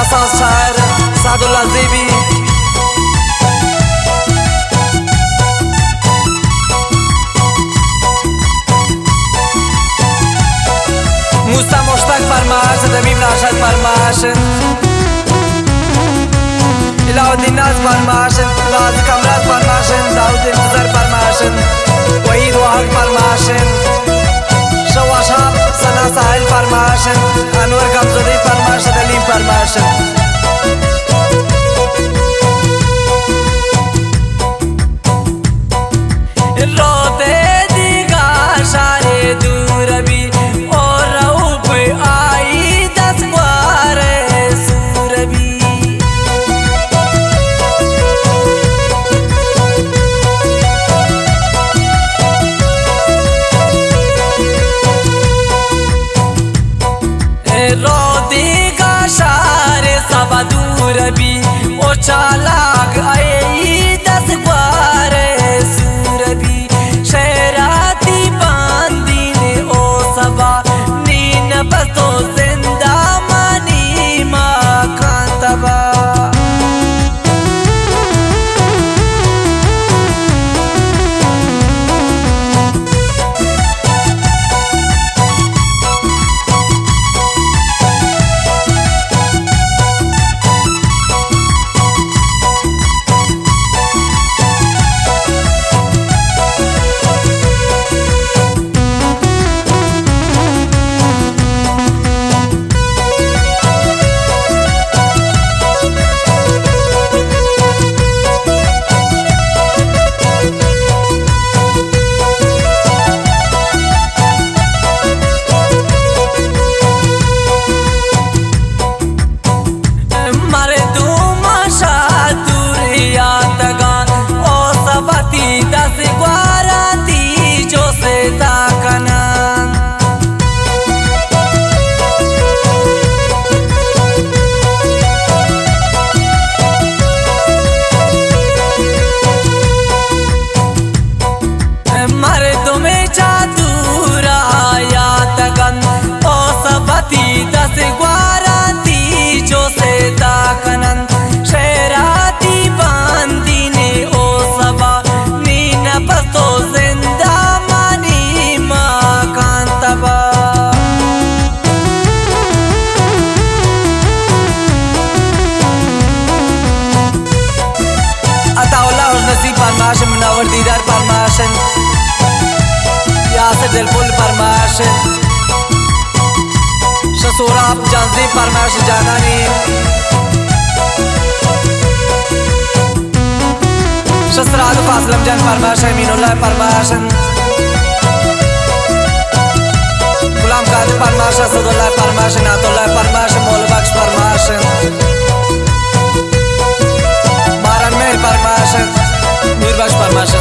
ساز شاعر سعداللہ زیبی۔ موسی مشتاق فرمائش، دبیب راشد فرمائش، علاؤ الدین ناز فرمائش، راز کمراد فرمائش، داؤد انتظار فرمائش، وحید واحد فرمائش، شوا شاپ ثنا ساحل فرمائش، انور غمزدے فرمائش، دلیم فرمائش۔ روتے دیگا شارے دور بی، اور روپ آئی دس گوارے سور بی۔ رو دیگا شار سبا دور بی، او چالاک ای دس گوار سور بی۔ شہراتی باندین او سبا، نین پتو زندہ مانی ما کان تبا۔ مردم شادور یاتگان، او سبتی دس گواراتی جو سیدا کنان۔ مردم چا دورا یاتگن، او سبتی دس گواراتی جو سیدا کنن۔ شہراتی باندینے او سبا، نی نفس تو زندہ مانی ما کان تبا۔ عطا اللہ خوش نصیب فرمائش، منور دیدار فرمائش، یاسر دلپل فرمائش، شاہ سہراب جانزیب فرمائش جانانی، شاہ سراد اسلم جان فرمائش، امین اللہ فرمائش، غلام قادر فرمائش، اسد اللہ فرمائش، عنایت اللہ فرمائش، مولا بخش فرمائش، باران مہر فرمائش، نور بخش فرمائش۔